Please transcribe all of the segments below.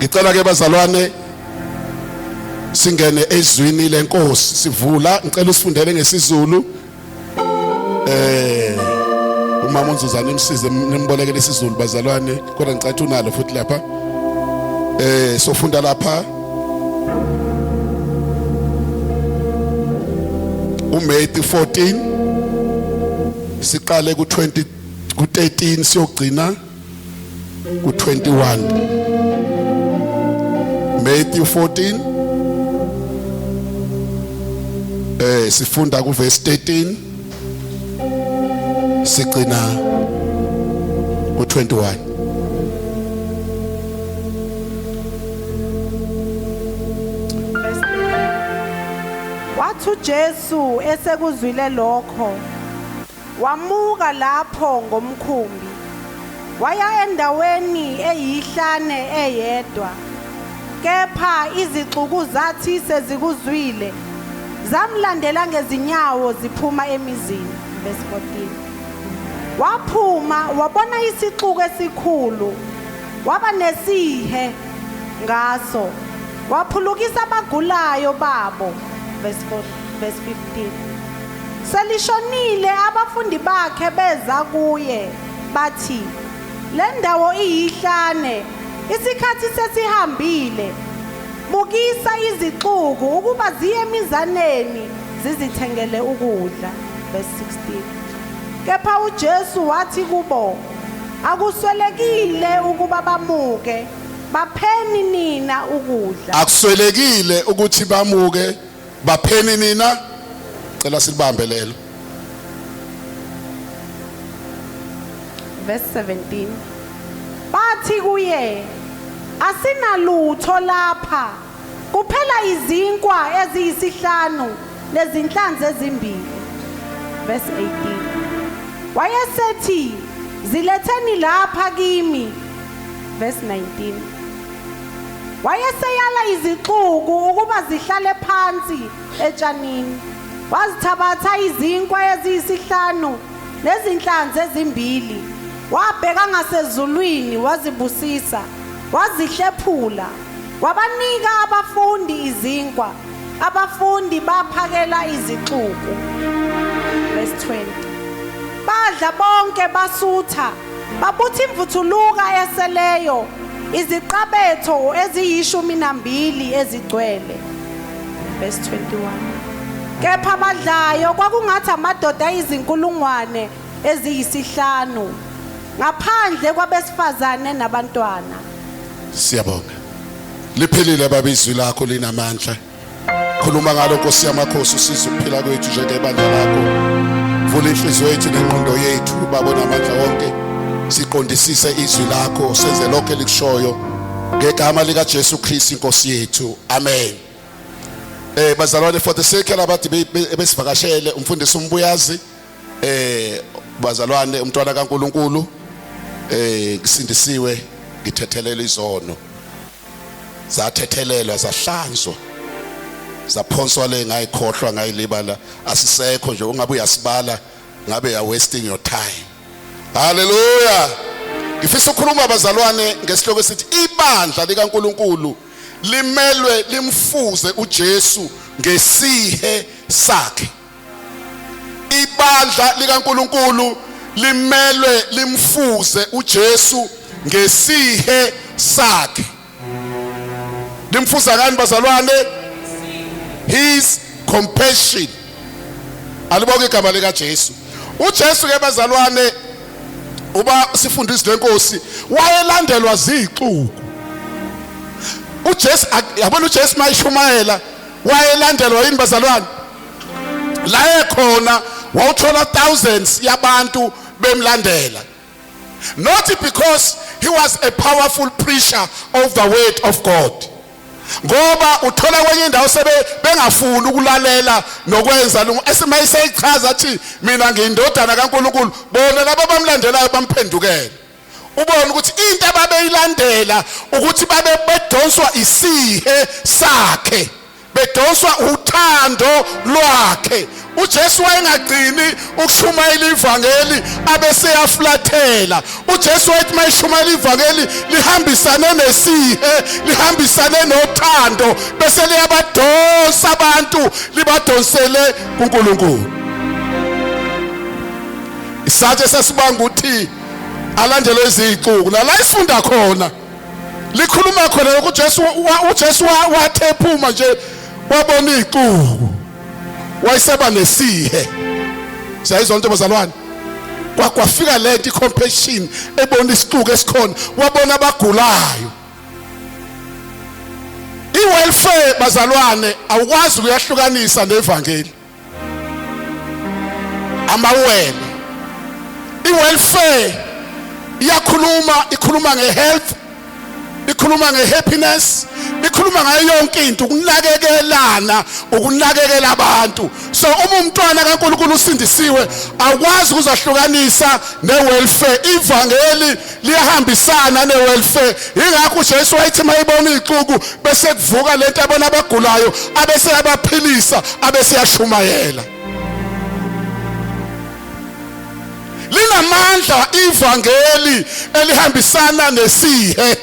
Ngicela ke bazalwane singene ezwini lenkosi sivula, ngicela usifundele ngesiZulu. Umama uNzuzana imsize nimbolekele isiZulu bazalwane, kodwa ngicela unalo futhi lapha. Sofunda lapha uMatthew 14 siqale ku20 ku13 siyogcina ku21. Matthew 14 sifunda ku verse 13 sigcina ku21. Wathi uJesu esekuzwile lokho, wamuka lapho ngomkhumbi, waya endaweni eyihlane eyedwa. Kepha izixuku zathi sezikuzwile, zamlandela ngezinyawo ziphuma emizini. Verse 14. Waphuma wabona isixuku esikhulu, waba nesihe ngaso, waphulukisa abagulayo babo. Verse 4, verse 15. Selishonile abafundi bakhe beza kuye bathi, le ndawo iyihlane, isikhathi sesihambile, mukisa izixuku ukuba ziye emizaneni zizithengele ukudla. Verse 16. Kepha uJesu wathi kubo, akuswelekile ukuba bamuke, bapheni nina ukudla. Akuswelekile ukuthi bamuke, bapheni nina. Cela silibambe lelo. Verse 17. Bathi kuye, asinalutho lapha, kuphela izinkwa eziyisihlanu nezinhlanzi ezimbili. Verse 18. Wayesethi, ziletheni lapha kimi. Verse 19. Wayeseyala izixuku ukuba zihlale phansi etshanini. Wazithabatha izinkwa eziyisihlanu nezinhlanzi ezimbili, wabheka ngasezulwini wazibusisa, wazihlephula, wabanika abafundi izinkwa, abafundi baphakela izixuku. Verse 20. Badla bonke basutha, babutha imvuthuluka eseleyo, iziqabetho eziyishumi nambili ezigcwele. Verse 21. Kepha abadlayo kwakungathi amadoda ayizinkulungwane eziyisihlanu, ngaphandle kwabesifazane nabantwana. Siyabonga. Liphilile baba izwi lakho linamandla. Khuluma ngalo Nkosi yamakhosi, usize ukuphila kwethu njengebandla lakho. Vula inhliziyo yethu nengqondo yethu baba onamandla wonke. Siqondisise izwi lakho, senze lokho elikushoyo ngegama lika Jesu Kristu inkosi yethu. Amen. Bazalwane, for the sake yalabade ebesivakashele umfundisi uMbuyazi, bazalwane, umntwana kaNkuluNkulu, ngisindisiwe, ngithethelela izono, zathethelelwa, zahlanzwa, zaphonswa le, ngayikhohlwa, ngayilibala, asisekho nje. Ungabe uyasibala ngabe ya wasting your time. Haleluya. Ngifisa ukukhuluma bazalwane ngesihloko esithi ibandla likaNkuluNkulu limelwe limfuze uJesu ngesihe sakhe. Ibandla likaNkuluNkulu limelwe limfuze uJesu ngesihe sakhe. Limfuza kani bazalwane? His compassion. Alibonke igama lika Jesu. uJesu ke bazalwane, uba sifunda izwi lenkosi, wayelandelwa zixuku. uJesu, yabona uJesu mayishumayela wayelandelwa yini bazalwane? La ekhona wawuthola thousands yabantu bemlandela, not because he was a powerful preacher of the word of God, ngoba uthola kwenye indawo sebe bengafuni ukulalela nokwenza lungu esimayiseyichaza athi mina ngiyindodana kaNkuluNkulu, bona laba bamlandelayo bamphendukele. Ubone ukuthi into ababeyilandela ukuthi babe bedonswa isihe sakhe, bedonswa uthando lwakhe. uJesu wayengagcini ukushumayela ivangeli abese yaflathela. uJesu wayethi mayishumayela ivangeli lihambisane nesihe, lihambisane nothando, bese liyabadonsa abantu, libadonsele kuNkulunkulu. Isatshe sesibanga ukuthi alandelwe izixuku la isifunda khona likhuluma khona lokhu. uJesu wathephuma nje wabona ixuku, wayeseba nesihe. Siyayizwa into bazalwane? Kwafika lento i-compassion, ebona isixuku esikhona, wabona abagulayo. I-welfare bazalwane awukwazi ukuyahlukanisa nevangeli. Amawele i-welfare iyakhuluma, ikhuluma nge-health, ikhuluma nge-happiness, ikhuluma ngayo yonke into, ukunakekelana, ukunakekela abantu. So uma umntwana kaNkulunkulu usindisiwe, awukwazi ukuzahlukanisa ne-welfare. Ivangeli liyahambisana ne-welfare. Ingakho uJesu wayethi mayibona ixuku bese kuvuka lento, abona abagulayo abese yabaphilisa, abese yashumayela. Linamandla ivangeli elihambisana nesihe.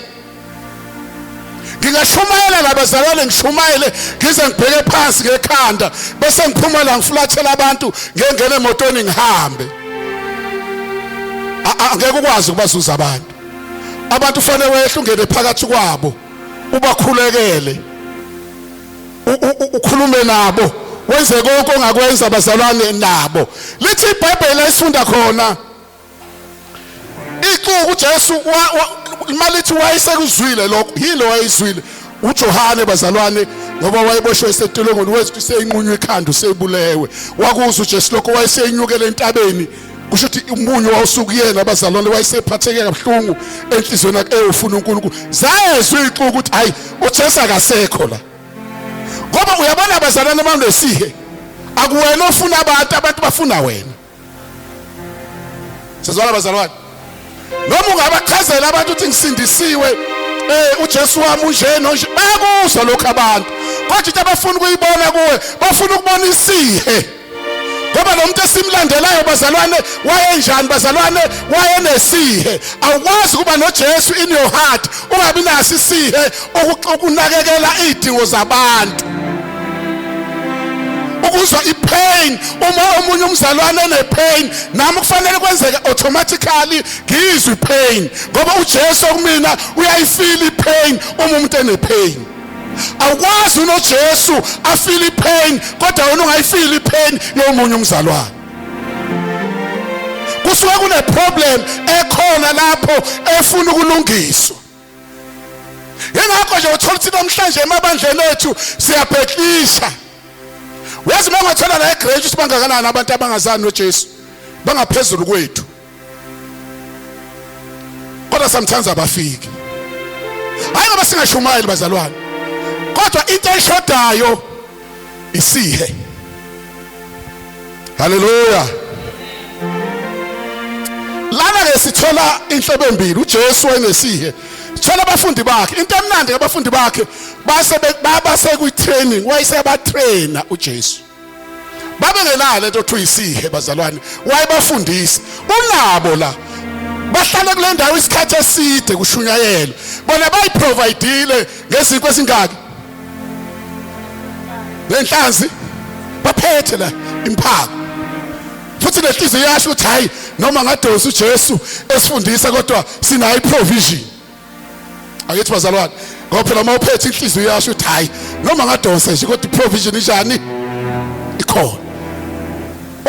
Ngingashumayela labazalwane, ngishumayele ngize ngibheke phansi ngekhanda, bese ngiphuma la ngifulathela abantu, ngengena emotweni ngihambe. Angeke ukwazi ukubazuza abantu. Abantu fanele wehle ungene phakathi kwabo, ubakhulekele, ukhulume nabo, wenze konke ongakwenza bazalwane nabo. Lithi iBhayibheli esifunda khona ixuku, uJesu malithi wayesekuzwile lokho. Yini wayezwile uJohane bazalwane? Ngoba wayeboshwe esetilongweni, wezwa ukuthi seyinqunywa ikhanda, usebulewe. Wakuzwa uJesu lokho, wayesenyukele entabeni. Kusho ukuthi umunyu wawusukuyena abazalwane, wayesephatheke kabuhlungu enhliziyweni yakhe, ewufuna uNkulunkulu. Zayezwa ixuku ukuthi hayi, uJesu akasekho la. Ngoba uyabona abazalwane, banesihe, akuwena ofuna abantu, abantu bafuna wena. Sizwana bazalwane? Noma ungabachazela abantu ukuthi ngisindisiwe, uJesu wami unje nonje, bayakuzwa lokho abantu, kodwa into abafuna ukuyibona kuwe, bafuna ukubona isihe. Ngoba lo muntu esimlandelayo bazalwane wayenjani bazalwane? Wayenesihe. Awukwazi ukuba noJesu in your heart ungabi naso isihe, ukunakekela izidingo zabantu, ukuzwa ipain uma omunye umzalwane enepain. Nami kufanele kwenzeke automatically ngizwe ipain, ngoba uJesu kumina uyayifeel ipain uma umuntu enepain. Awukwazi unoJesu afeel ipain kodwa wena ungayifeel ipain yomunye umzalwane. Kusuke kune problem ekhona lapho efuna ukulungiswa. Ingakho nje uthola ukuthi namhlanje emabandleni ethu siyabheklisha. Uyazi uma ungathola la eGrange ukuthi bangakanani abantu abangazani noJesu, bangaphezulu kwethu, kodwa sometimes abafiki. Hayi ngoba singashumayeli bazalwane, kodwa into eshodayo isihe. Haleluya. Lana ke sithola inhlobo embili. uJesu wayenesihe, sithola abafundi bakhe. Into emnandi ngabafundi bakhe, base baba sekwi training, wayesebatraina uJesu. Babengenayo lento othiwa isihe bazalwane, wayebafundisa. Unabo la bahlale kule ndawo isikhathi eside kushunyayelwa, bona bayiprovidile ngezinkwa ezingaki nenhlanzi, baphethe la imphako. Futhi lenhliziyo yasho ukuthi hayi, noma ngadonsa uJesu esifundisa, kodwa sinayo iprovision. Akithi bazalwane, ngoba phela uma uphethe inhliziyo yasho ukuthi hayi, noma ngadonsa nje, kodwa iprovision injani? Ikhona.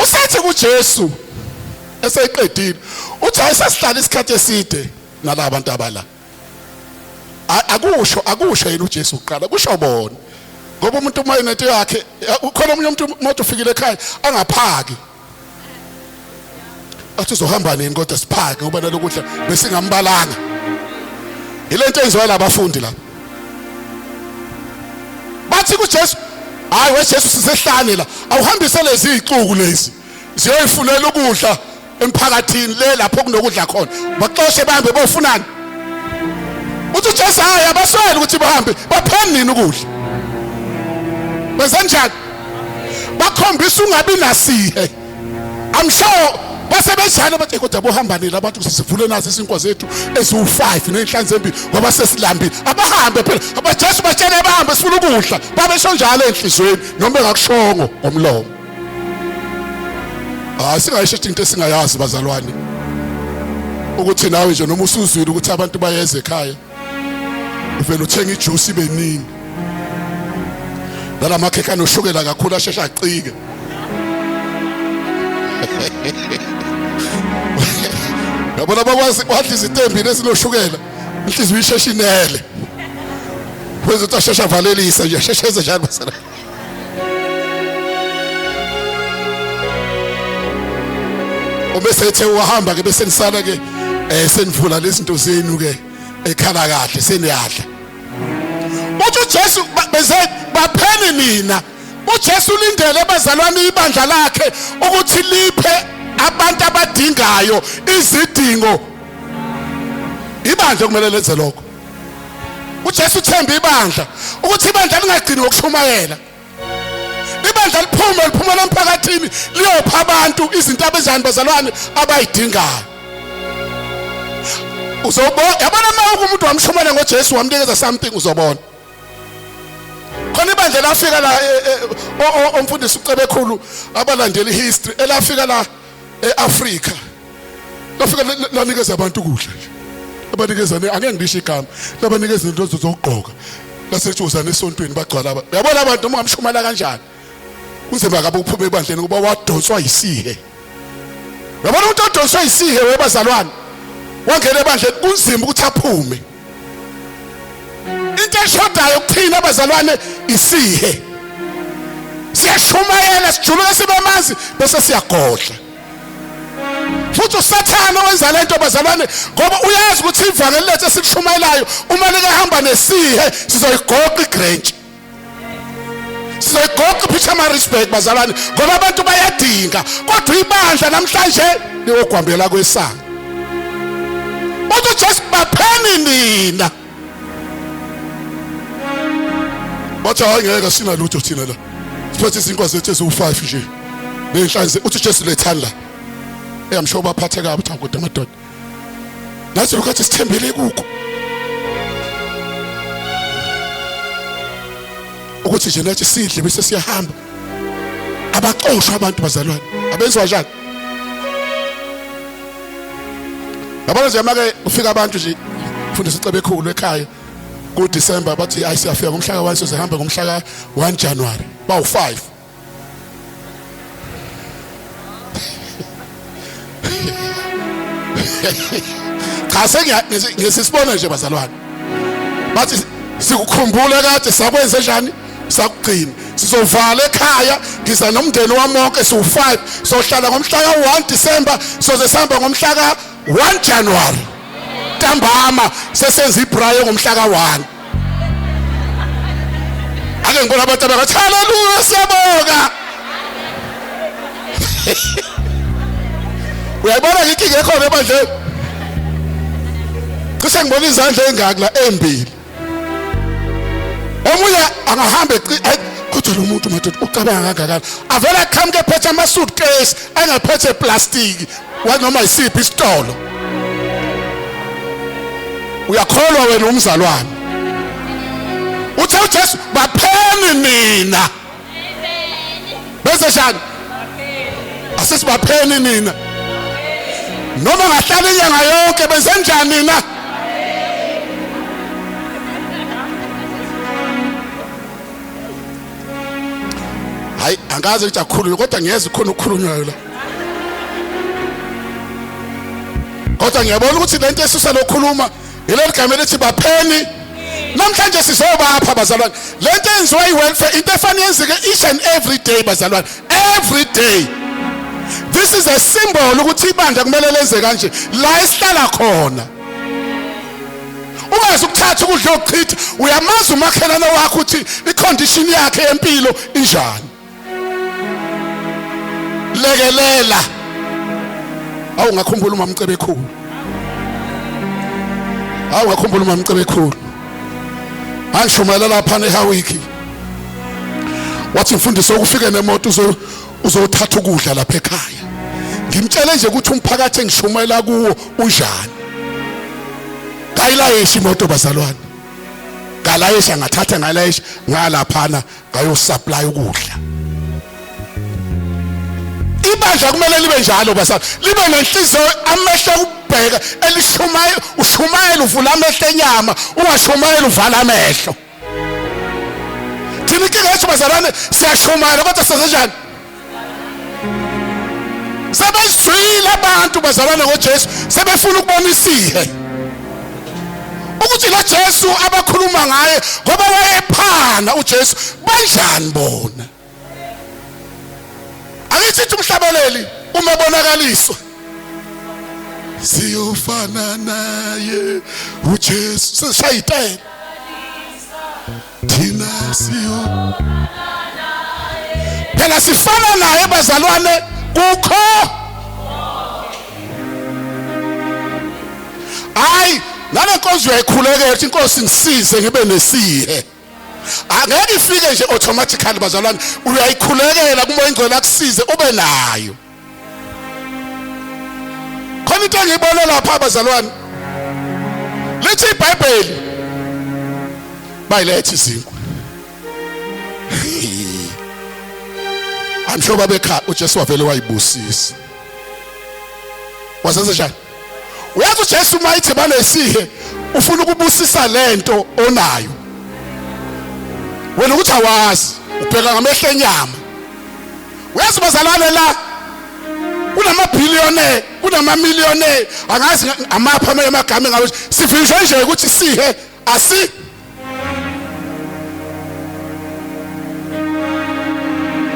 Usethi kuJesu eseyiqedile, uthi hayi, sesihlala isikhathi eside nalaba bantu abala. Akusho yena uJesu kuqala, kusho bona. Ngoba umuntu uma enento yakhe, ukhona omunye umuntu moto ufikile ekhaya angaphaki, athi uzohamba nini kodwa siphake, ngoba nalokudla besingambalanga. Ilento enziwa labafundi la. Bathi kuJesu, hayi weJesu, sisehlane la, awuhambise lezi ixuku lezi ziyoyifunela ukudla emphakathini le lapho kunokudla khona, baxoshe bahambe bofunani. Uthi uJesu, hayi, abaswele ukuthi bahambe, bapheni nini ukudla. Benze njani? Bakhombisa ungabi nasihe. I'm sure basebejalo bathi kodwa bohamba nini abantu sivule nazo izinkwa zethu eziwu5 nezinhlanzi embili ngoba sesilambile. Abahambe phela, abaJesu batshele abahambe sifuna ukudla. Babesho njalo enhlizweni noma engakushongo ngomlomo. Hayi singayisho into esingayazi bazalwane. Ukuthi nawe nje noma usuzwile ukuthi abantu bayeza ekhaya uvela uthenga ijuice ibe ningi. Nalama khekhe anoshukela kakhulu asheshe acike. Yabona bakwazi wadla izitembi lesinoshukela inhliziyo isheshe inele. Wenza ukuthi asheshe avalelisa nje asheshe enze njalo bazalwane. Uma sethe wahamba ke bese nisala ke senivula lezinto zenu ke ekhala kahle seniyadla. Uthi uJesu beze bapheni nina. uJesu ulindele bazalwane ibandla lakhe ukuthi liphe abantu abadingayo izidingo. Ibandla kumele lenze lokho. uJesu uthemba ibandla ukuthi ibandla lingagcini ngokushumayela. Ibandla liphume liphumela emphakathini liyopha abantu izinto abezani bazalwane abayidingayo. Uzobona yabona uma umuntu wamshumayela ngoJesu wamnikeza something uzobona. Khona ibandla lafika la omfundisi uCebekhulu abalandela ihistory elafika la eAfrica. Lafika lanikeza abantu ukudla nje. Labanikeza angeke ngisho igama, labanikeza izinto zokugqoka. Lasetshuzana esontweni bagcwala abantu. Uyabona abantu noma ungamshumela kanjani. Kunzima kabi ukuphuma ebandleni kuba wadonswa yisihe. Uyabona umuntu odonswa yisihe webazalwane. Wangena ebandleni kunzima ukuthi aphume. Into eshodayo kuthina abazalwane isihe. Siyashumayela sijuluke sibe amanzi bese siyagodla. Futhi uSathane wenza lento bazalwane ngoba uyazi ukuthi ivangeli lethu esilishumayelayo uma likahamba nesihe sizoyigoqa igrange. Sizoyigoqa iPietermaritzburg bazalwane ngoba abantu bayadinga kodwa ibandla namhlanje liyogwambela kwesango. Uthi uJesu bapheni nina. Bathi hayi ngeke sinalutho thina la. Siphethe izinkwa zethu eziwu5 nje. Nenhlanzi uthi uJesu lethani la. Eyamsho baphathe kabi uthi kodwa madoda. Nathi lokho athi sithembele kukho. Ukuthi nje nathi sidle bese siyahamba. Abaxoshwa abantu bazalwane. Abenziwa njani? Yabona nje make ufika abantu nje fundisa uCebekhulu ekhaya ku December bathi ayi siyafika ngomhla ka 1 sizihamba ngomhla ka 1 January bawu 5. Cha sengisibona nje bazalwane. Bathi sikukhumbule kade sakwenze njani sakugcina sizovala ekhaya ngiza nomndeni wami wonke siwu-5 sohlala ngomhla ka-1 December soze sihamba ngomhla ka-1 January ntambama sesenza ibrayo ngomhla ka-1. Ake ngibona abantu abathi haleluya siyabonga. Uyayibona inkinga ekhona ebandleni. Cishe ngibona izandla ezingaki la embili. Omunye angahamba kodwa lo muntu madoda ucabanga kangakanani. Avele aqhamuke ephethe ama suitcase engaphethe plastic wanoma isiphi isitolo. Uyakholwa wena umzalwane. Uthe uJesu bapheni nina. Bese njani? Asesibapheni nina. Noma ngahlala inyanga yonke benze njani nina? Hayi angazi ukuthi akukhulunywe kodwa ngiyeza khona ukukhulunywayo la. Kodwa ngiyabona ukuthi lento esusa lokhuluma yileli gama elithi bapheni. Namhlanje sizobapha bazalwane. Lento eyenziwa i-welfare into efanele yenzeke each and every day bazalwane. Every day. This is a symbol ukuthi ibandla kumele lenze kanje la esihlala khona. Ungaze ukuthatha ukudla okuchitha uyamazi umakhelwane wakho ukuthi icondition yakhe yempilo injani. Lekelela. Awu ngakhumbula umama Cebekhulu. Awu ngakhumbula umama Cebekhulu. Angishumayela lapha eHawiki. Wathi mfundisi okufike nemoto uzothatha ukudla lapha ekhaya. Ngimtshele nje ukuthi umphakathi engishumayela kuwo unjani. Ngayilayisha imoto bazalwane. Ngalayisha ngathatha ngalayisha ngalaphana ngayosupply ukudla. Ibandla kumele libe njalo bazalwane. Libe nenhliziyo amehlo okubheka elishumayela ushumayela uvula amehlo enyama ungashumayela uvala amehlo. Thina inkinga yethu bazalwane siyashumayela kodwa senzenjani? Sebezwile abantu bazalwane ngoJesu sebefuna ukubona isihe. Ukuthi lo Jesu abakhuluma ngaye ngoba wayephana uJesu banjani bona? Akithi umhlabeleli uma ebonakaliswa siyofana naye uJesu seshaya itele thina siyo phela sifana naye bazalwane kukho hayi nale nkonzo uyayikhulekela inkosi ngisize ngibe nesihe angeke ifike nje automatically bazalwane uyayikhulekela kumoya ingcwele akusize ube nayo khona into engiyibone lapha bazalwane lithi iBhayibheli bayiletha izinkwa I'm sure babekha uJesu wavele wayibusisa wasenze njani uyazi uJesu uma ithi banesihe ufuna ukubusisa lento onayo wena ukuthi awazi ubheka ngamehlo enyama uyazi bazalwane la kunamabillionaire kunamamillionaire angazi amapha amanye amagama engabe sivinjwe nje ukuthi sihe asi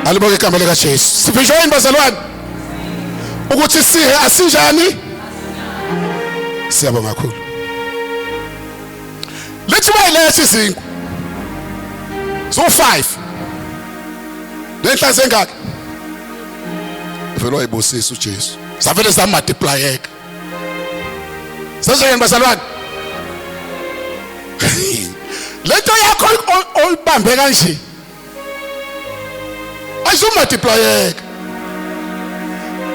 Alibonge igama lika Jesu. Sivinjwe yini bazalwane? Ukuthi sihe asinjani? Siyabonga kakhulu. Lithi bayiletha izinkwa. So 5. Lenhlanzi engaka? Vele wayibusisa uJesu. Zavele zamultiplyeka. Sezweni bazalwane. Lento yakho oyibambe kanje ayizomultiplyeka.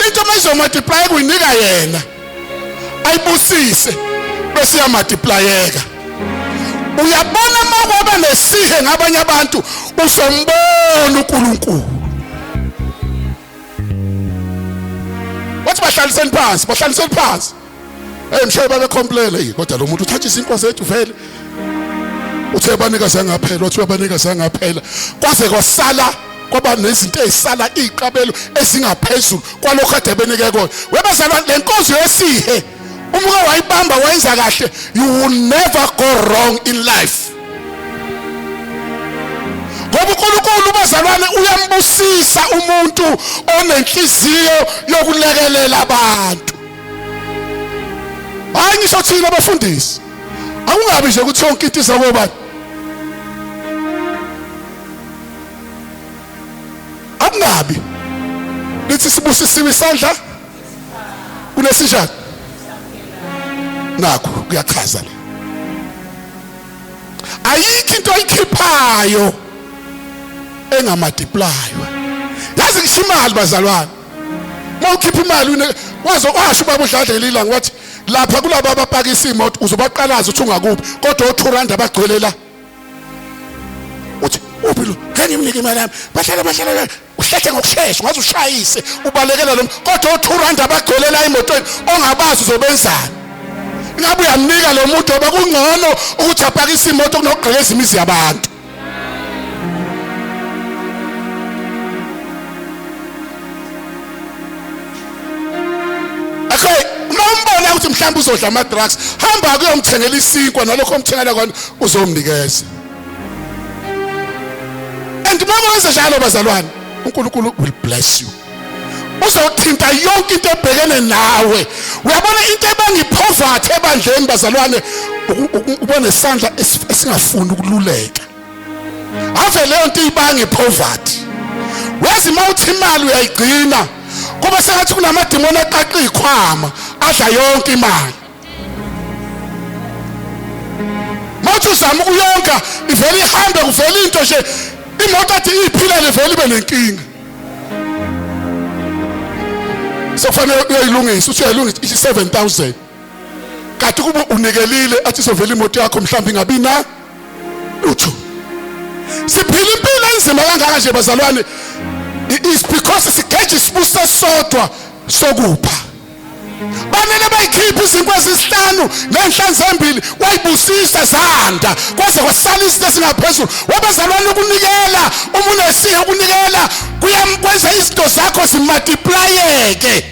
Into mayizomultiplyeka uyinika yena. Ayibusise bese iyamultiplyeka. Uyabona makwaba nesihe ngabanye abantu uzombona uNkulunkulu. Wathi bahlaliseni phansi, bahlaliseni phansi. Hey mshaye babe complain hey kodwa lo muntu uthatha izinkwa zethu vele. Uthe banika zangaphela, wathi uyabanika zangaphela. Kwaze kwasala kwaba nezinto ezisala iziqabelo ezingaphezulu kwalokho ade benike kona. Webazalwane lenkonzo yesihe uma uke wayibamba wayenza kahle you will never go wrong in life. Ngoba uNkulunkulu bazalwane uyambusisa umuntu onenhliziyo yokulekelela abantu. Hayi ngisho thina abafundisi. Akungabi nje ukuthi yonke into iza kobani. Akungabi. Lithi sibusisiwe isandla kunesinjani? Nakho kuyachaza le. Ayikho into oyikhiphayo engamultiplywa. Yazi ngisho imali bazalwane. Uma ukhipha imali une waze washo ubaba udladlela ilanga wathi lapha kulabo abapakisa imoto uzobaqalaza uthi ungakuphi kodwa o2 rand abagcwele la. Uthi uphi lo? Ngeke ngimnike imali yami. Bahlala bahlala uhlehle ngokushesha ungaze ushayise ubalekela lo kodwa o2 rand abagcwele la emotweni ongabazi uzobenzani. Ingabe uyamnika lo muntu ngoba kungcono ukuthi apakise imoto kunokugqekeza imizi yabantu. Okay, uma umbona ukuthi mhlawumbe uzodla ama drugs, hamba kuyomthengela isinkwa nalokho omthengela kona uzomnikeza. And uma wenza njalo bazalwane, uNkulunkulu will bless you. Uzothinta yonke into ebhekene nawe. Uyabona into ebanga ipoverty ebandleni bazalwane, uba nesandla esingafuni ukululeka. Ave leyo nto ibanga ipoverty. Wazi uma uthi imali uyayigcina kuba sengathi kunamadimoni aqaqa izikhwama adla yonke imali. Mawuthi uzama ukuyonga ivele ihambe kuvele into nje Imoto athi iphilele vele ibe nenkinga. Sekufanele uyoyilungisa, uthi uyayilungisa ithi 7000. Kanti kuba unikelile athi sovela imoto yakho mhlawumbe ingabi na lutho. Siphila impilo enzima kangaka nje bazalwane. It's because sigeje isibusiso sodwa sokupha. Banele bayikhipha izinkwa ezisihlanu nenhlanzi embili wayibusisa zanda kwaze kwasala izinto ezingaphezulu. Wabazalwane ukunikela uma unesihe ukunikela kuyamkwenza izinto zakho zimultiplyeke.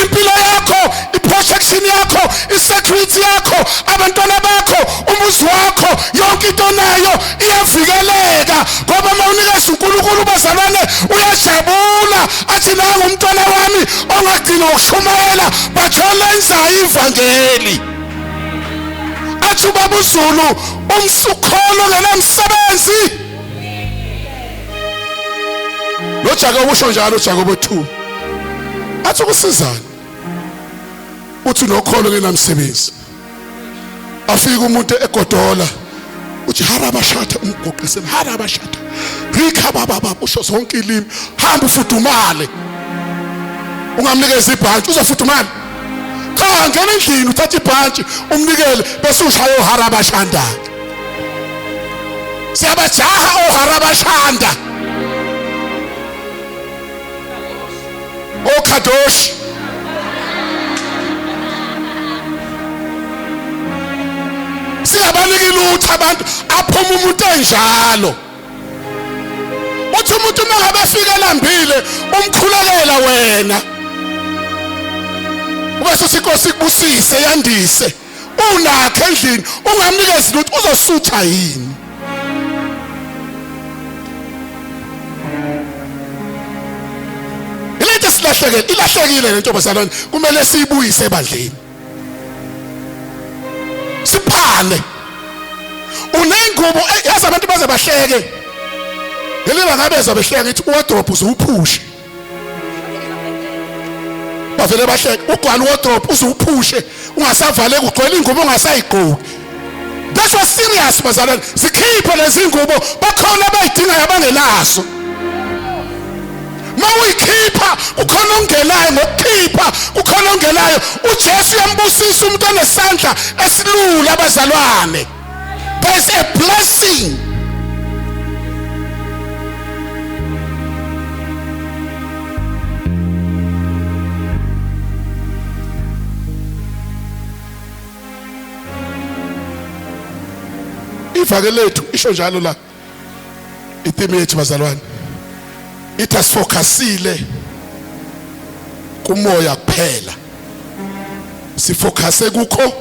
Impilo yakho, iprotection yakho, isecurity yakho, abantwana bakho, umuzi wakho, yonke into onayo iyavikeleka ngoba uma unikeza uNkulunkulu bazalwane uyajabula athi nangu umntwana wami ongagcina ngokushumayela but olenzayo ivangeli. Athi ubaba uZulu umsukholo ngenamsebenzi. Lo Jakobe usho njalo Jakobe 2. Athi ukusizana. Uthi nokholo ngenamsebenzi. Afika umuntu egodola uthi harabashatha umguqise harabashatha rikha baba baba usho zonke ilimi hamba ufudumale ungamnikeza ibhantshi uzofudumala cha ngena endlini uthatha ibhantshi umnikele bese ushaya oharabashanda siyabajaha oharabashanda okhadoshi singabaniki lutho abantu aphuma umuntu enjalo uthi umuntu uma ngabe efika elambile umkhulekela wena ubese uthi inkosi ikubusise yandise unakhe endlini ungamnikezi lutho uzosutha yini ilento esilahlekele ilahlekile le ntombazalwane kumele siyibuyise ebandleni siphane unengubo eh, yazi abantu baze bahleke ngelila ngabezwa behleka ngithi uwardrobe uzuwuphushe bavele bahleke ugcwala uwardrobe uzuwuphushe ungasavaleki ugcwele ingubo ungasayigqoki. That's was serious bazalwane, zikhiphe lezi ngubo, bakhona abayidingayo abangenazo. Mawuyikhipha kukhona ongenayo, ngokukhipha kukhona ongenayo. uJesu uyambusisa umuntu onesandla esilula bazalwane. There's a blessing. Ivake lethu isho njalo la itimu yethu bazalwane ithi asifocusile kumoya kuphela sifocuse kukho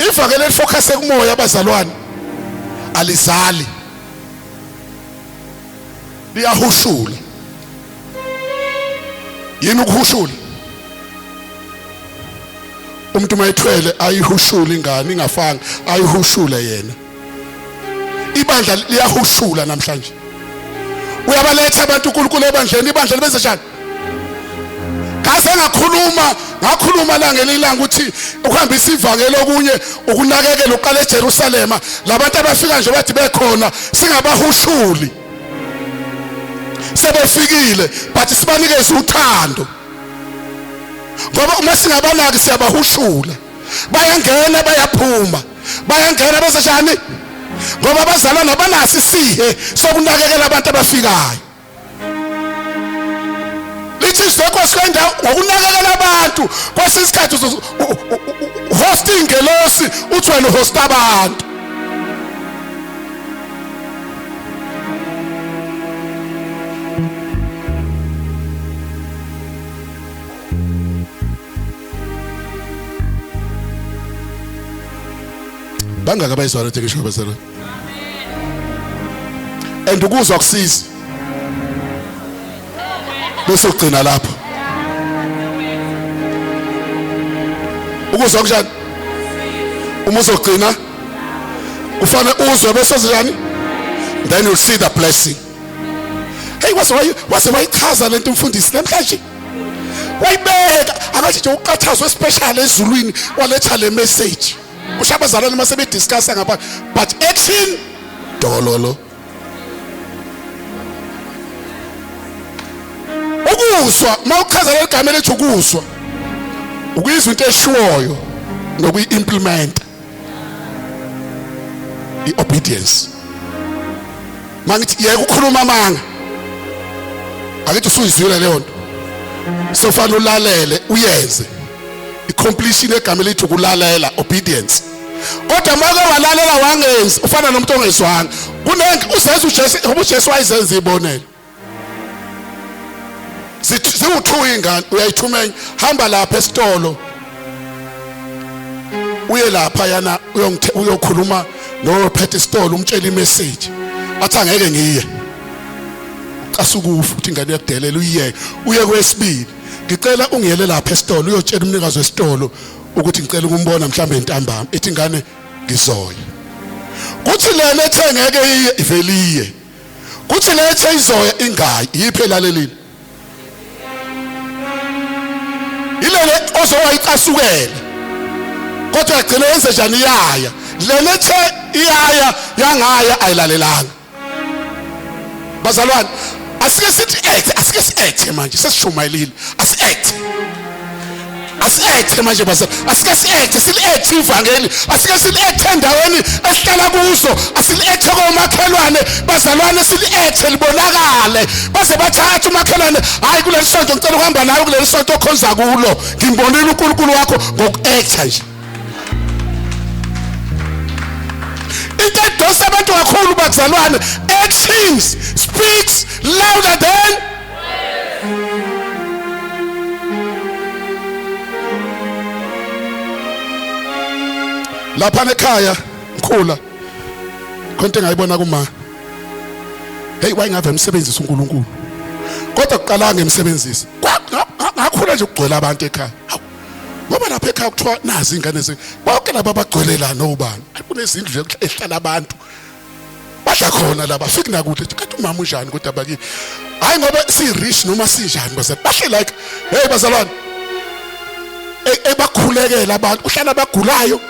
ivakele lifocuse kumoya bazalwane alizali liyahushula yini ukuhushula umuntu mayithwele ayihushule ingane ingafanga ayihushule yena ibandla liyahushula namhlanje uyabaletha abantu uNkulunkulu ebandleni ibandla libenze njani ngaze ngakhuluma ngakhuluma la ngelinye ilanga ukuthi ukuhambisa ivangeli okunye ukunakekela uqala eJerusalema labantu abafika nje bathi bekhona singabahushuli sebefikile but sibanikeze uthando ngoba uma singabanaki siyabahushula bayangena bayaphuma bayangena bese njani ngoba abazalwane abanaso isihe sokunakekela abantu abafikayo lithi izokho sikwendawo ngokunakekela abantu kwesinye isikhathi host ingelosi uthi wena uhost abantu Bangaka abayizwa lento ngisho bazalwane. And ukuzwa kusiza. Bese ugcina lapho. Ukuzwa kunjani? Uma uzogcina ufane uzwe bese njani? Then you'll see the blessing. Hey waze waze wayichaza lento umfundisi namhlanje. Wayibeka akathi nje uqathazwe special ezulwini waletha le message. Kusho abazalwane uma sebediscussa ngapha, but action dololo. Ukuzwa, mawuchaza leli gama elithi ukuzwa, ukuyizwa into eshiwoyo nokuyi-implement, i-obedience. Mangithi yeka ukukhuluma amanga, akithi usuyizwile leyo nto, sofanele ulalele uyenze. I-completion egama elithi ukulalela, obedience. Kodwa make walalela wangenzi, ufana nomuntu ongezwanga. Kunengi uzenza uJesu, ngoba uJesu wayezenza ibonelo. Ziwu-two ingane, uyayithumenya, hamba lapha esitolo, uye lapha yana uyokhuluma nophethe isitolo, umtshela imessage, athi angeke ngiye, ucasukufa uthi ingane iyakudelela, uyiyeke. Uye kwesibili, ngicela ungiyele lapha esitolo, uyotshela umnikazi wesitolo ukuthi ngicela ukumbona mhlambe ntambama. Ithi ingane ngizoya. Kuthi lena ethe ngeke iye, iveliye. Kuthi le ethe izoya, ingayi. Yiphi elalelile? Ilele ozowayicasukela, kodwa yagcina yenze njani? Iyaya. Lena ethe iyaya yangaya, ayilalelanga. Bazalwane, asike sithi act, asike si-act manje, sesishumayelile, asi-act, asi-act manje bazalwane, asike si-act, sili-act ivangeli, asike sili-act endaweni esihlala kuzo, asili-act komakhelwane bazalwane, sili-act libonakale, baze bathathe umakhelwane, hayi kuleli sonto ngicela ukuhamba nawe kuleli sonto okhonza kulo, ngimbonile uNkulunkulu wakho ngoku-acta nje. Into edosa abantu kakhulu bazalwane, actions speaks louder than. Lapha ekhaya ngikhula, khonto engayibona kuma, hey, wayengave emsebenzisa uNkulunkulu, kodwa kuqala ngemsebenzisa ngakhula nje kugcwele abantu ekhaya. Ngoba lapha ekhaya kuthiwa nazi ingane ze bonke laba abagcwele la nobani, kunezindlu nje ehlala abantu badla khona laba, fiki nakude kanti umama unjani kodwa bakini? Hayi ngoba si rich noma sinjani bazalwane, bahle like, hey bazalwane, ebakhulekela abantu, kuhlala abagulayo,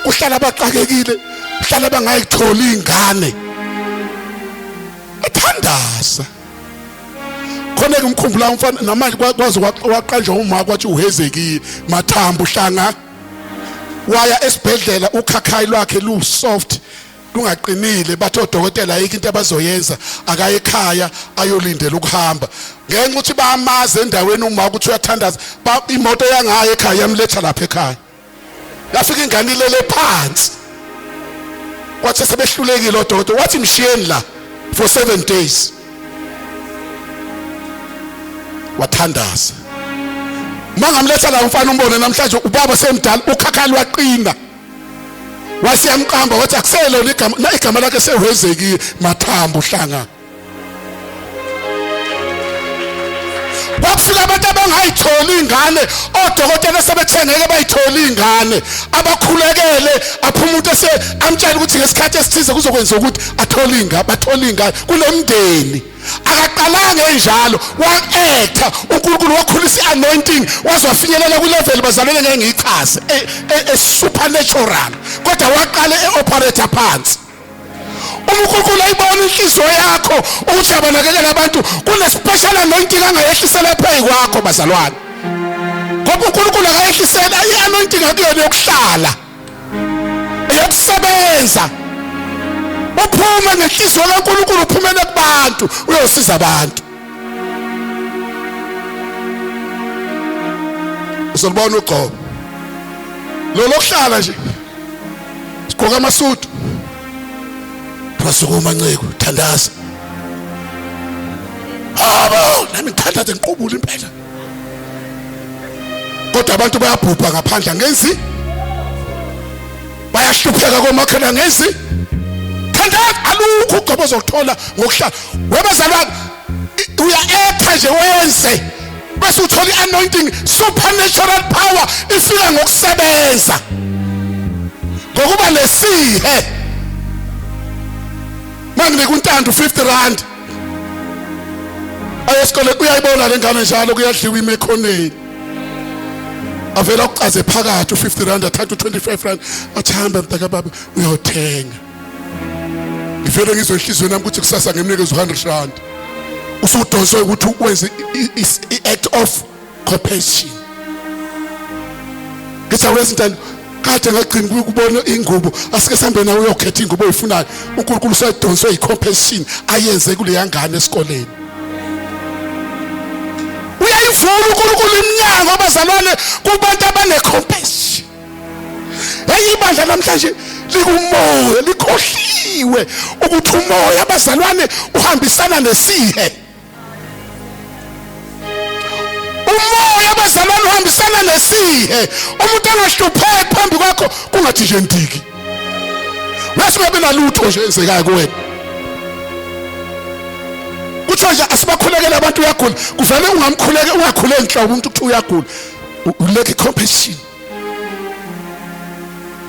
kuhlala abaxakekile, kuhlala abangayitholi ingane, ethandaza khona ke. Umkhumbula umfana namanje kwaze waqanjwa uma kwathi uHezekiya Mathambo hlanga, waya esibhedlela, ukhakhayi lwakhe lu soft, lungaqinile, bathi odokotela ayikho into abazoyenza, akaye ekhaya ayolindela ukuhamba. Ngenxa ukuthi bayamazi endaweni uma ukuthi uyathandaza, imoto yangayo ekhaya yamletha lapha ekhaya, yafika ingane ilele phansi. Kwathi sebehlulekile odokotela, wathi mshiyeni la for 7 days. Wathandaza, mangamletha la umfana, umbone namhlanje ubaba semdala, ukhakhali waqina, wasiyamqamba wathi akuselona igama na igama lakhe sewezekile Mathambo hlanga. Kwakufika abantu abangayitholi ingane, odokotela sebethengeke bayitholi ingane, abakhulekele, aphuma umuntu ese amtshela ukuthi ngesikhathi esithize kuzokwenza ukuthi athole ingane, bathole ingane. Kunomndeni akaqalanga enjalo, wa-acta, uNkulunkulu wakhulisa i-anointing, waze wafinyelela kwilevel bazalwane ngeke ngiyichaze, e-supernatural, kodwa waqala e-operator phansi. Uma uNkulunkulu ayibona inhliziyo yakho ukuthi abanakekela abantu, kune-special anointing angayehlisela phezu kwakho bazalwane, ngoba uNkulunkulu akayehlisela i-anointing akuyona yokuhlala, eyokusebenza. Uphume ngenhliziyo kaNkulunkulu, uphumele kubantu, uyosiza abantu. Uzolibona ugcobo lo lokuhlala nje, sigqoka amasudu, wasukuma nceko, thandaza. Habo nami ngithandaze, ngiqubule impela, kodwa abantu bayabhubha ngaphandle, angenzi, bayahlupheka komakhelwane, angenzi. Thandaza, alukho ugcobo ozothola ngokuhlala webazalwane. Uya-acta nje, wenze, bese uthola i-anointing. Supernatural power ifika ngokusebenza, ngokuba nesihe. Manginika uNtando 50 rand ayesikole, uyayibona le ngane njalo kuyadliwa ime ekhoneni. Avela ukucaze phakathi u50 rand athatha u25 rand athi hamba mntaka baba uyothenga. Ngivele ngizwe enhliziyweni yami ukuthi kusasa ngimnikeze u100 rand. Usudonswe ukuthi wenze i-act of compassion. Ngithi awulezinto kade ngagcina ukubona ingubo asike sihambe nawe uyokhetha ingubo oyifunayo. uNkulunkulu usayidonswe i-compassion ayenze kuleya ngane esikoleni. Uyayivula uNkulunkulu iminyango abazalwane kubantu abane-compassion. Hey, ibandla namhlanje likumoya, likhohliwe ukuthi umoya abazalwane uhambisana nesihe. Umoya abazalwane uhambisana nesihe. Umuntu angahlupheki phambi kwakho kungathi nje ndiki. Bese ungabi nalutho nje enzekayo kuwena. Kuthiwa nje asibakhulekele abantu, uyagula, kuvele ungamkhuleke, ungakhuleki nhlobo umuntu kuthiwa uyagula. Uleke compassion.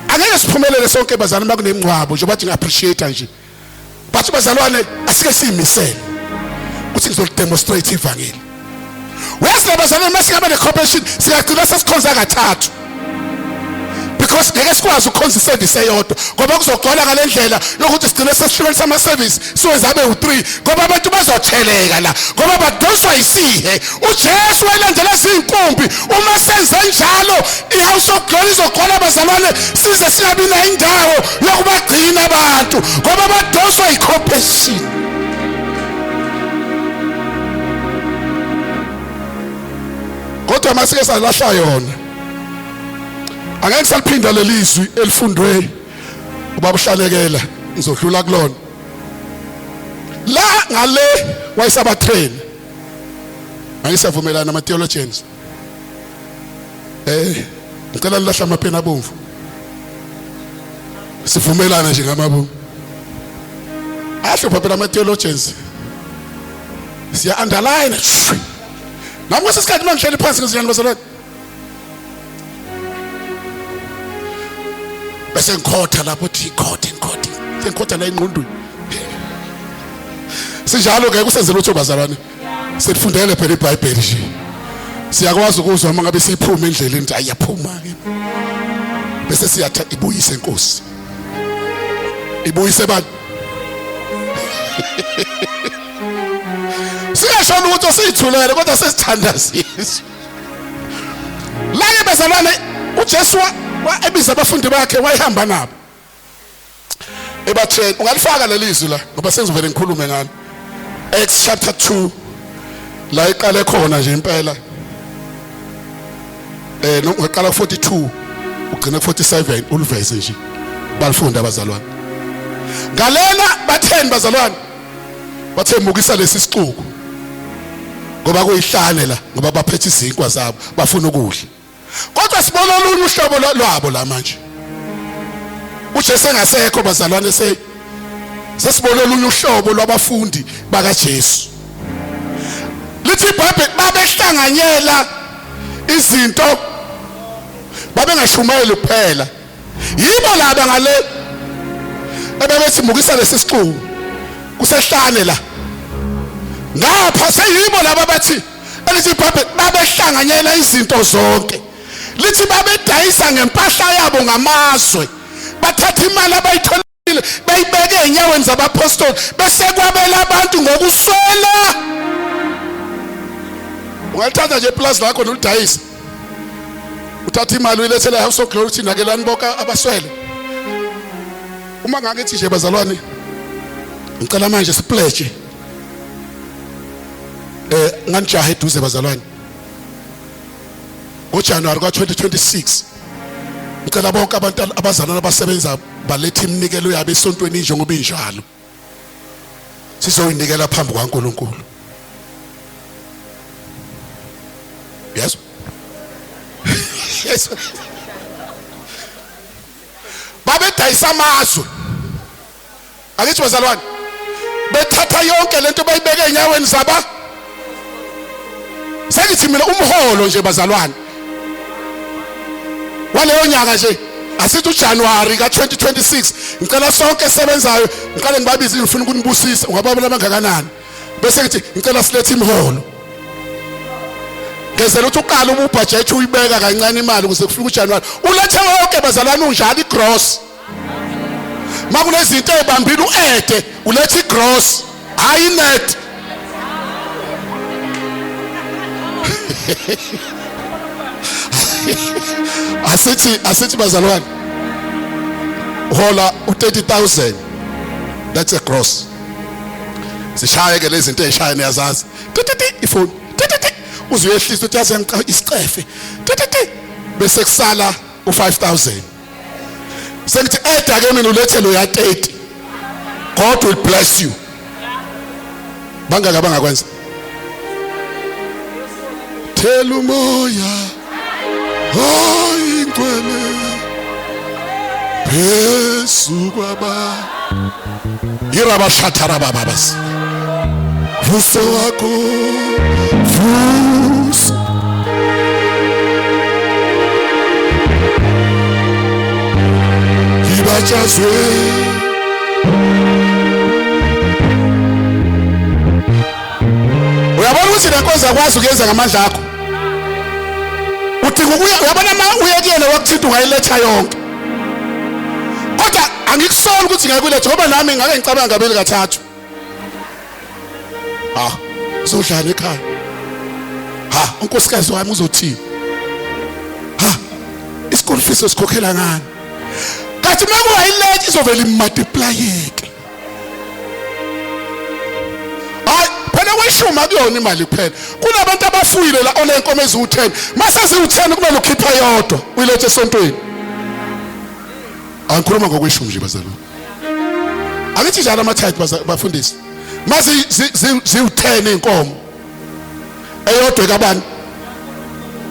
Angeke siphumelele sonke bazalwane makunemngcwabo nje bathi ngi-appreciate nje. But bazalwane asike siyimisele ukuthi ngizolidemonstrate ivangeli. Uyazi labazalwane masingaba ne-compassion singagcina sesikhonza kathathu. Because ngeke sikwazi ukukhonza iservice eyodwa ngoba kuzogcwala ngale ndlela yokuthi sigcine sesihlukanisa ama-service siwenze abe u-3 ngoba abantu bazotheleka la ngoba badonswa yisihe. uJesu wayelandela izinkumbi. Uma senze njalo iHouse of Glory izogcwala abazalwane size singabi nayo indawo yokubagcina abantu ngoba badonswa yicompassion. Kodwa masike salahla yona, angeke saliphinda lelizwi elifundwe ubaba uHlalekela, ngizodlula kulona la ngale wayesabatrain. Angisavumelana nama theologians. Ngicela nilahla amapeni abomvu. Sivumelana nje ngamabomu. Ahlupha phela ama theologians. Siya underline. Nami kwesinye isikhathi uma ngihleli phansi ngiziyani bazalwane. Bese ngikhotha lapho thi khothe ngikhothe. Sengikhotha la engqondweni. Sinjalo ke kusenze lutho bazalwane. Sifundele phela iBhayibheli nje. Siyakwazi ukuzwa uma ngabe siphuma endleleni ukuthi ayiyaphuma ke. Bese siyatha ibuyise inkosi. Ibuyise bani? Singasho lutho siyithulele kodwa sesithandazile. La-ke bazalwane uJesu ebiza abafundi bakhe wayehamba nabo ebatheni. Ungalifaka leli zwi la ngoba sengizovele ngikhulume ngalo. Acts chapter 2 la iqale khona nje impela. Ungaqala ku 42 ugcine ku 47 uliveze nje. Balifunda abazalwane. Ngalena batheni bazalwane? Bathe mukisa lesi sixuku ngoba kuyihlane la, ngoba baphethe izinkwa zabo bafuna ukudla. Kodwa sibona olunye uhlobo lwabo la manje. uJesu engasekho bazalwane, sesibona olunye uhlobo lwabafundi bakaJesu. Lithi iBhayibheli babehlanganyela izinto, babengashumayeli kuphela. Yibo laba ngale ebebethi mukisa lesi sixuku kusehlane la. Ngapha seyibo laba bathi elithi iBhayibheli babehlanganyela izinto zonke. Lithi babedayisa ngempahla yabo ngamazwe, bathatha imali abayitholile bayibeke ezinyaweni zabapostoli bese kwabela abantu ngokuswela. Ungalithatha nje iplaza lakho nolidayisa, uthatha imali uyilethele House of Glory uthi nakelani bonke abaswele. Uma ngangithi nje bazalwane ngicela manje sipledge, nganijaha eduze bazalwane, ngoJanuary ka-2026 ngicela bonke abantu abazalwane abasebenza balethe iminikelo yabo esontweni njengoba injalo, sizoyinikela phambi kwaNkulunkulu. Yes. Yes. Babedayisa amazwe. Akithi bazalwane, bethatha yonke lento bayibeke enyaweni zaba. Sengithi mina umholo nje bazalwane waleyo nyaka nje, asithi uJanuary ka-2026, ngicela sonke sebenzayo, ngiqale ngibabize, ngifuna ukunibusisa, ungababona abangakanani, bese ngithi ngicela silethe imiholo. Ngezela ukuthi uqala ubudget uyibeka kancane imali ukuze kufike uJanuary. Ulethe wonke bazalwane unjalo igross. Makunezinto ezibambile uede ulethe igross, hayi net. Asithi bazalwane hola u30000, that's a gross. Sishaye ke lezi zinto ezishaya, niyazazi, tititi ifoni, tititi, uzuyehlisa uthi yazi isicefe, tititi, bese kusala u5000. Sengithi eda ke mina ulethe lo ya 30. God will bless you. Bangaka bangakwenza? Thela umoya oyingcwele phezu kwaba irabashatharabababas vuso wakho, vuso. Ibatshazwe. Uyabona ukuthi lenkonzo akwazi ukuyenza ngamandla akho. Udinga ukuya, uyabona, uma uye kuyena wakuthinta ungayiletha yonke. Kodwa angikusoli ukuthi ngeke ulethe, ngoba nami ngake ngicabanga kabili kathathu. Ha, uzodlala ekhaya. Ha, unkosikazi wami uzothini? Ha, ischool fees osikhokhela ngani? Kathi uma kungayiletha izovela imultiplyeke. Hayi phela, kweshumi akuyona imali kuphela. Kunabantu abafuyile la onenkomo eziwu-10, mase ziwu-10 kumele ukhiphe yodwa uyilethe esontweni. Angikhuluma ngokweshumi nje bazalwane. Angithi njalo ama-tithe, bafundisi, mase ziwu-10 iy'nkomo, eyodwa ekabani?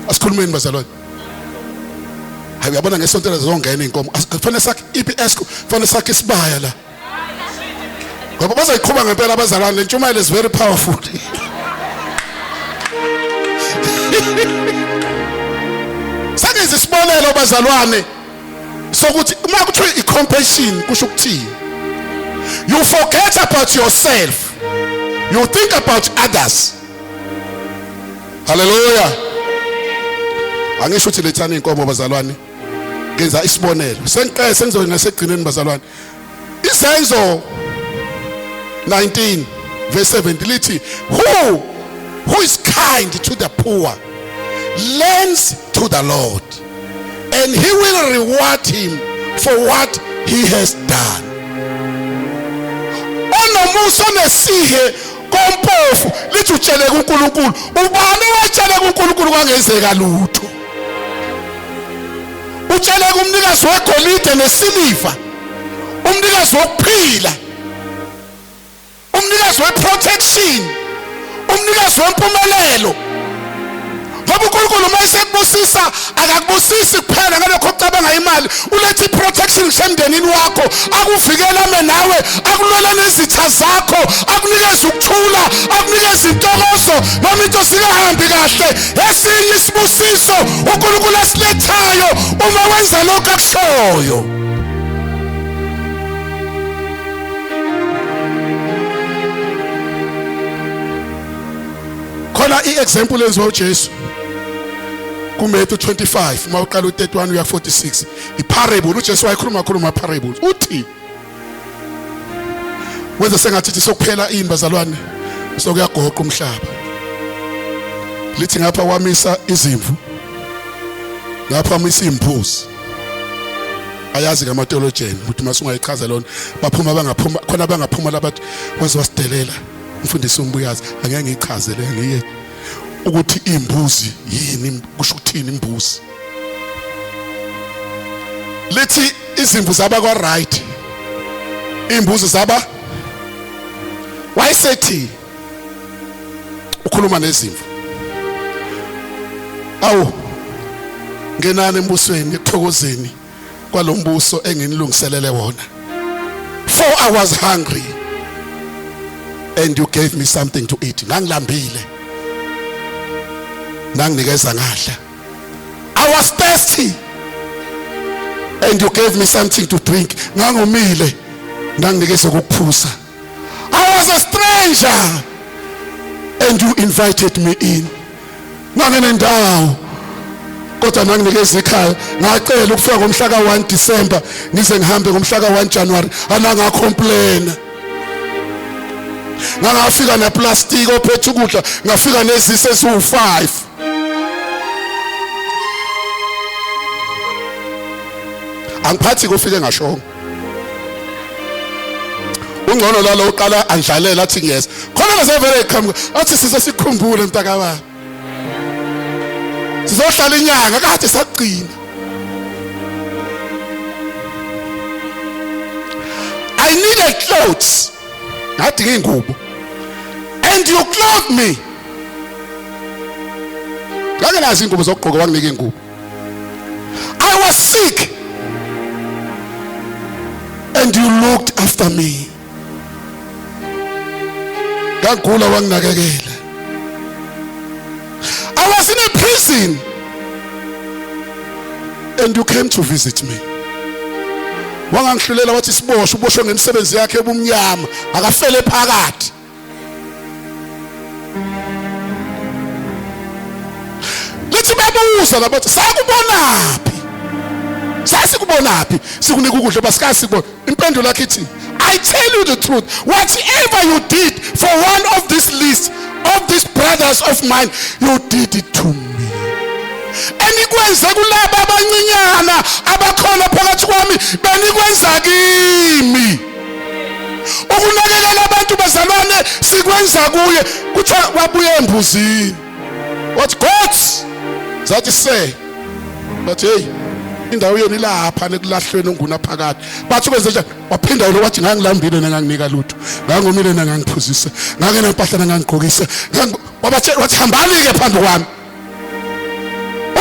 Asikhulumeni bazalwane. Hayi, uyabona, ngesonto zizongena iy'nkomo, kufanele sakhe i-EPS, kufanele sakhe isibaya la, ngoba bazoyiqhuba ngempela abazalwane. Le ntshumayelo is very powerful. Sengenza isibonelo bazalwane sokuthi uma kuthiwa i-compassion kusho ukuthini. You forget about yourself, you think about others. Haleluya. Angisho ukuthi lethani inkomo bazalwane, ngenza isibonelo. Sengiqe sengizoya ngasegcineni bazalwane. Izenzo 19 verse 70 lithi, Who is kind to the poor lends to the Lord, and he will reward him for what he has done." Onomusa, onesihe kompofu, lithi utshele kuNkulunkulu. Ubani owatshele kuNkulunkulu kwangenzeka lutho? Utshele kumnikazi wegolide nesiliva, umnikazi wokuphila, umnikazi weprotection, umnikazi wempumelelo. Ngoba uNkulunkulu uma esekubusisa akakubusisi kuphela ngalokho ocabanga imali, uletha i-protection ngisho wakho, akuvikele, ame nawe, akulwele nezitha zakho, akunikeze ukuthula, akunikeze intokozo noma into singahambi kahle. Esinye isibusiso uNkulunkulu asilethayo uma wenza lokho akushoyo. Khona i-example enziwa uJesu kuMatthew 25, uma uqala u31 uya 46, iparable. uJesu wayekhuluma khuluma parables. Uthi wenza sengathi ithi sokuphela ini bazalwane, sokuyagoqa umhlaba. Lithi ngapha wamisa izimvu, ngapha wamisa imbuzi. Ayazi ngama-theologian ukuthi masungayichaza lona, baphuma bangaphuma khona, bangaphuma labathi waze wasidelela umfundisi umbuyazi. Angeke ngiyichaze le, ngiye ukuthi imbuzi yini, kusho ukuthini imbuzi. Lithi izimvu zaba kwa right, imbuzi zaba. Wayesethi ukhuluma nezimvu, "Awu, ngenani embusweni, ekuthokozeni kwalombuso enginilungiselele wona. For I was hungry and you gave me something to eat. Ngangilambile, nanginikeza ngadla. I was thirsty and you gave me something to drink. Ngangomile, nanginikeza ukuphuza. I was a stranger and you invited me in." Ngangenendawo kodwa nanginikeza ikhaya, ngacela ukufika ngomhla ka-1 December ngize ngihambe ngomhla ka-1 January, anangacomplaina. Ngangafika neplastiki ophethe ukudla, ngafika nezisi eziwu-5. Angiphathi kufike ngashongo. Ungcono lalo uqala andlalela athi ngiyeza. Khona lezevele iqhamuka athi size sikhumbule mntakababa. Sizohlala inyanga kade sagcina. I needed clothes. Ngadinga ingubo. And you clothed me. Ngake nazi ingubo zokugqoka, wanginika ingubo. I was sick and you looked after me. Ngagula wanginakekela. I was in a prison and you came to visit me. Wangangihlulela wathi siboshwe, uboshwe ngemisebenzi yakhe ebumnyama, akafele phakathi. Lithi babuza labathi sakubonaphi? Sasikubonaphi? Sikunika ukudla basikazi sikubona. Impendulo yakhe ithi, I tell you the truth, whatever you did for one of these least of these brothers of mine, you did it to me. Enikwenze kulaba abancinyana abakhona phakathi kwami, benikwenza kimi. Ukunakekela abantu bazalwane sikwenza kuye. Kuthiwa wabuya embuzini, wathi goats, zathi se, bathi hey, indawo yenu ilapha nekulahlweni onguna phakathi. Bathi kwenze njani? Waphinda lo wathi ngangilambile nanganginika lutho, ngangomile nangangiphuzisa, ngangenampahla nangangigqokisa. Wabatshela wathi hambani ke phambi kwami.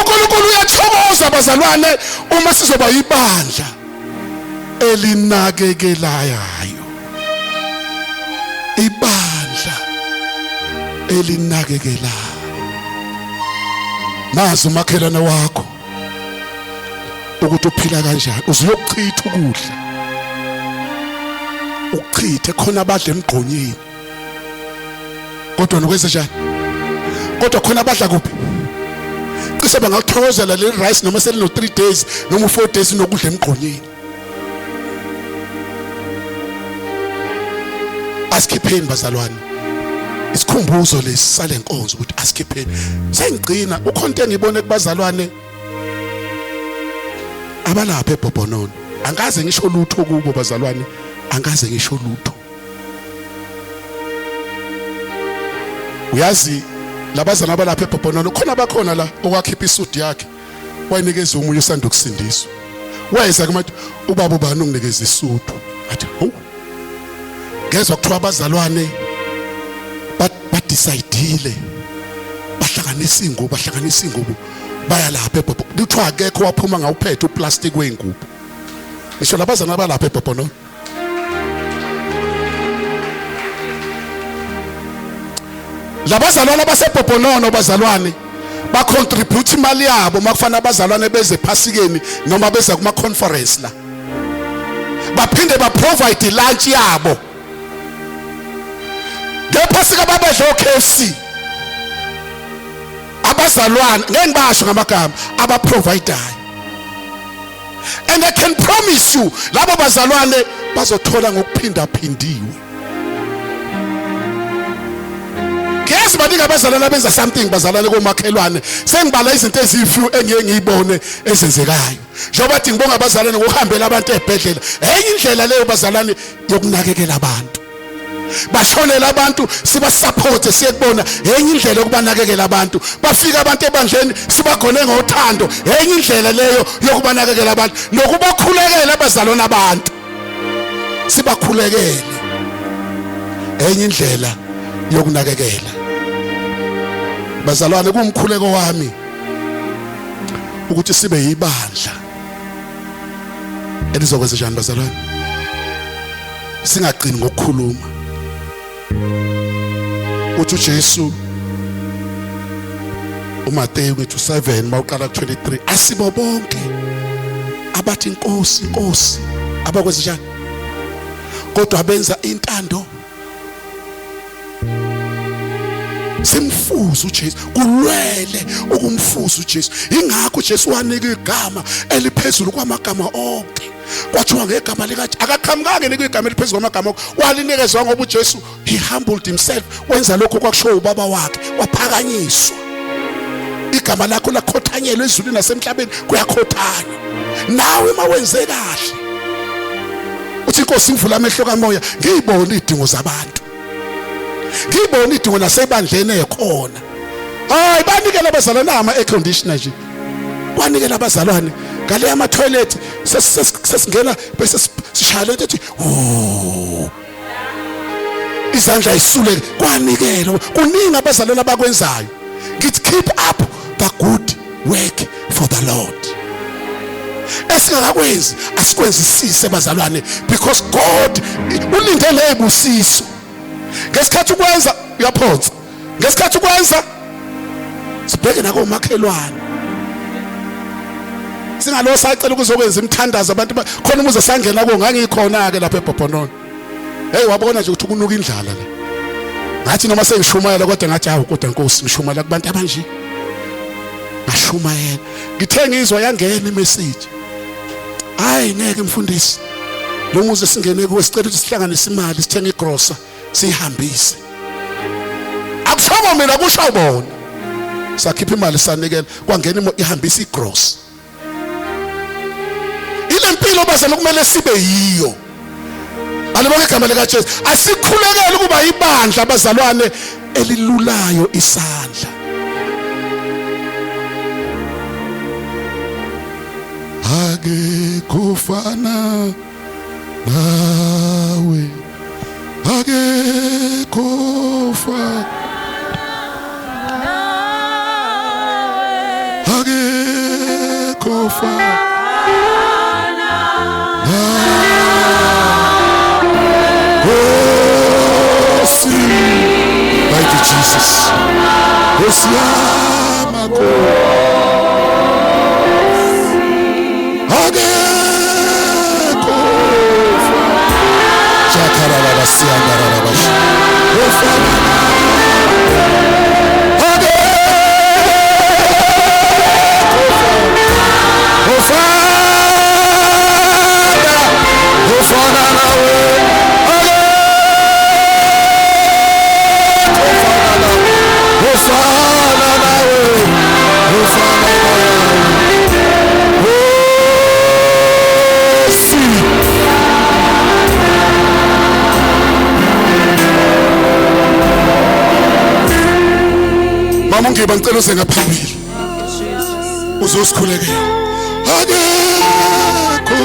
uNkulunkulu uyathokoza bazalwane uma sizoba ibandla elinakekelayo, ibandla elinakekelayo. Mazi umakhelwane wakho ukuthi uphila kanjani, uzuyokuchitha ukudla, ukuchithe khona abadla emgqonyeni, kodwa nokwenze njani? Kodwa khona abadla kuphi? Cishe bangakuthokozela le rice noma selino 3 days noma 4 days nokudla emgqonyeni. Asikhipheni bazalwane, isikhumbuzo lesi sale nkonzo ukuthi asikhipheni. Sengigcina ukhona into engibone kubazalwane abalapha eBhobhonono, angikaze ngisho lutho kubo bazalwane, angikaze ngisho lutho. Uyazi labazana abalapha eBhobhonono khona bakhona la okwakhipha isudi yakhe wayinikeza omunye osanda ukusindiswa, wayeza kumathi ubaba ubani unginikeza isudu, athi ho, ngezwa kuthiwa abazalwane badecide bahlanganisa ingubo, bahlanganisa ingubo baya lapha eBhobho. Kuthiwa akekho waphuma ngawuphethe uplastic weingubo, ngisho labazana abalapha eBhobhonono. Labazalwane abasebhobhonono bazalwane bacontribute imali yabo makufanele abazalwane beze ephasikeni noma beza kuma conference la, baphinde baprovide lunch yabo ngephasika, babedla oKFC. Abazalwane ngeke ngibasho ngamagama abaprovidayo, and I can promise you labo bazalwane bazothola ngokuphindaphindiwe. Ngiyazi baningi abazalwane abenza something bazalwane komakhelwane, sengibala izinto eziyifew engiye ngiyibone ezenzekayo. Njengoba thi ngibonga abazalwane ngokuhambela abantu ezibhedlela, enye indlela leyo bazalwane yokunakekela abantu, bashonela abantu sibasupport siye kubona, enye indlela yokubanakekela abantu. Bafika abantu ebandleni sibagone ngothando, enye indlela leyo yokubanakekela abantu, nokubakhulekela abazalwana abantu sibakhulekele, enye indlela yokunakekela bazalwane. Kuwumkhuleko wami ukuthi sibe yibandla elizokwenza njani bazalwane, singagcini ngokukhuluma. Uthi uJesu uMateyu ngithi 7 mawuqala ku23, asibo bonke abathi inkosi inkosi abakwenza njani, kodwa benza intando. Simfuze uJesu, kulwele ukumfuza uJesu. Ingakho uJesu wanika igama eliphezulu kwamagama onke. Kwathiwa ngegama likaJesu, akaqhamukanga enika igama eliphezulu kwamagama onke, walinikezwa ngoba uJesu he humbled himself, wenza lokho kwakusho ubaba wakhe, waphakanyiswa. Igama lakho lakhothanyelwa ezulwini nasemhlabeni, kuyakhothanywa nawe uma wenze kahle. Uthi inkosi ngivula amehlo kamoya, ngiyibone idingo zabantu, ngiyibone idingo nasebandleni ekhona. Hayi, banikela abazalwane ama air conditioner nje, kwanikela abazalwane ngale ama toilet, sesingena bese sishaya lento ethi oh, izandla isuleke, kwanikelwa. Kuningi abazalwane abakwenzayo. Ngithi keep up the good work for the Lord. Esingakakwenzi asikwenzisise bazalwane, because God ulindele ibusiso. Ngesikhathi ukwenza uyaphonsa, ngesikhathi ukwenza sibheke nakomakhelwane. Singalo sacela ukuzokwenza imithandazo abantu khona umuze sangena kuwo, ngangikhona ke lapha eBhobhonono. Hey, wabona nje ukuthi kunuka indlala la. Ngathi noma sengishumayela kodwa ngathi hawu kodwa Nkosi ngishumayela kubantu abanje. Ngashumayela. Ngithe ngizwa yangena imessage. Hayi ngeke mfundisi. Lo muzi singene kuwo sicela ukuthi sihlanganise imali sithenge igrosa sihambise. Akushongo mina, kusho bona. Sakhipha imali sanikela, kwangena ihambisa igrosa. Ile mpilo bazalwane kumele sibe yiyo. Alibonke igama likaJesu. Asikhulekele ukuba ibandla abazalwane elilulayo isandla. Akekho ufana nawe, akekho ufana, akekho ufana. Nkosi, thank you Jesus. Nkosi yamakhosi, akekho shakarabasiyandarabasha ofana akekho ofana ofana nawe, akekho ofana nawe, ofana nawe, ofana nawe. Nkosi. Mama ungiba ngicela uze ngaphambili uzosikhulekela. Akekho,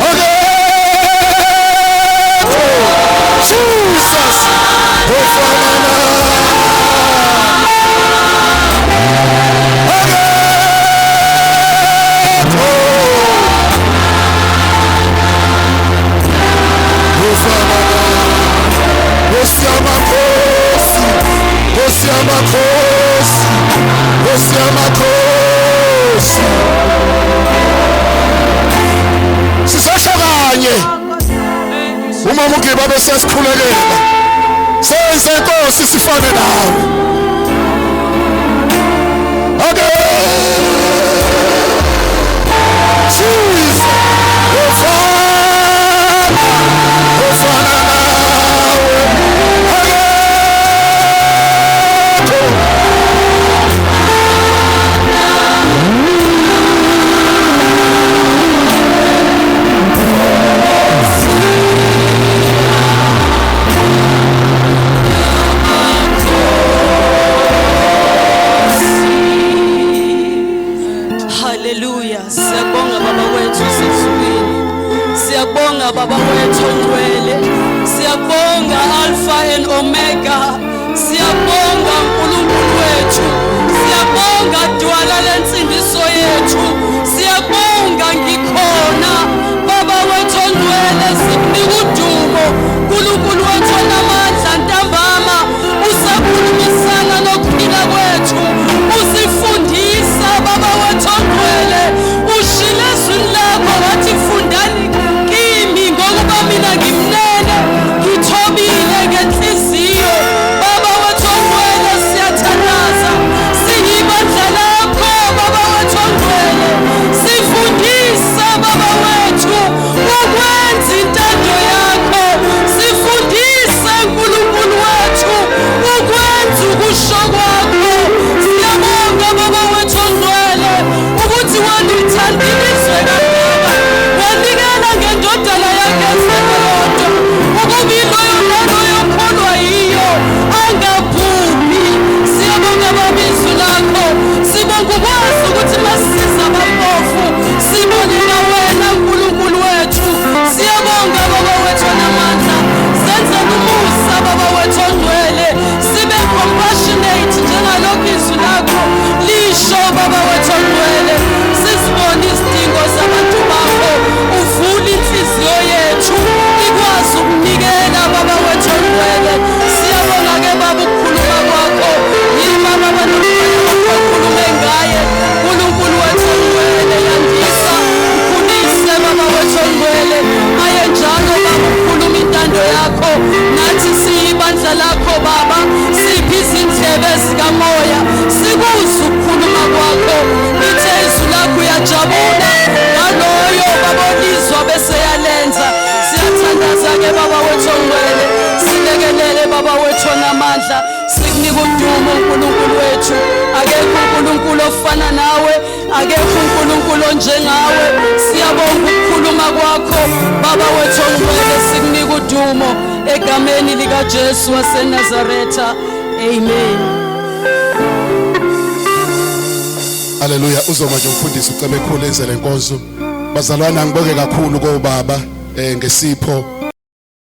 akekho Jesus ofana nawe. Akekho ofana nawe. Nkosi yamakhosi, Nkosi yamakhosi, Nkosi yamakhosi. Sisasho kanye uma uMgiba bese sikhulekela, senze Nkosi sifane nawe. Okay, Jesus ofana, ofana nawe akekho. Haleluya. Siyabonga Baba wethu osezulwini. Siyabonga Baba wethu ongcwele. Siyabonga Alpha and Omega. Siyabonga uNkulunkulu wethu. Siyabonga Dwala lensindiso yethu. Siyabonga ngikhona. Baba wethu ongcwele, sikunika udumo. uNkulunkulu wethu onamandla, ntambama usakhulumisana nokuphila kwethu. Usifundisa Baba wethu ongcwele. Ushilo ezwini lakho wathi fundani kimi ngokuba mina ngimnene ngithobile. Ibandla lakho Baba, siphi izindlebe zikamoya, sikuzwe ukukhuluma kwakho. Lithe izwi lakho uyajabula ngaloyo Baba olizwa bese yalenza. Siyathandaza-ke Baba wethu ongcwele, silekelele Baba wethu onamandla, sikunika udumo uNkulunkulu wethu. Akekho uNkulunkulu ofana nawe, akekho uNkulunkulu onjengawe. Siyabonga ukukhuluma kwakho Baba wethu ongcwele, sikunika udumo egameni likaJesu waseNazaretha. Amen. Haleluya. Uzoma nje umfundisi uCebekhulu enze lenkonzo. Bazalwana, ngibonge kakhulu kobaba ngesipho.